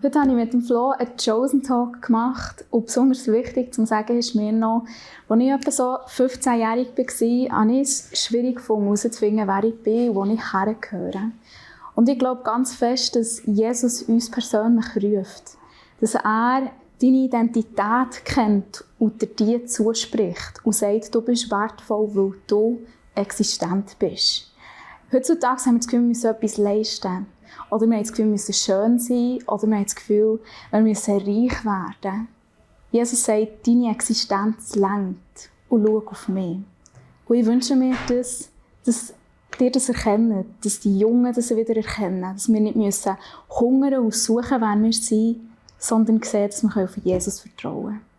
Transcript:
Heute habe ich mit dem Flo einen Chosen Talk gemacht und besonders wichtig zu sagen ist mir noch, als ich etwa so 15-jährig war, habe ich es schwierig gefunden, herauszufinden, wer ich bin und wo ich hergehöre. Und ich glaube ganz fest, dass Jesus uns persönlich ruft, dass er deine Identität kennt und dir die zuspricht und sagt, du bist wertvoll, weil du existent bist. Heutzutage haben wir das Gefühl, wir müssen etwas leisten. Oder wir haben das Gefühl, wir müssen schön sein. Oder wir haben das Gefühl, wir müssen reich werden. Jesus sagt, deine Existenz lenkt und schau auf mich. Und ich wünsche mir, dass ihr das erkennt, dass die Jungen das wieder erkennen, dass wir nicht müssen hungern und suchen, wer wir sind, sondern sehen, dass wir auf Jesus vertrauen können.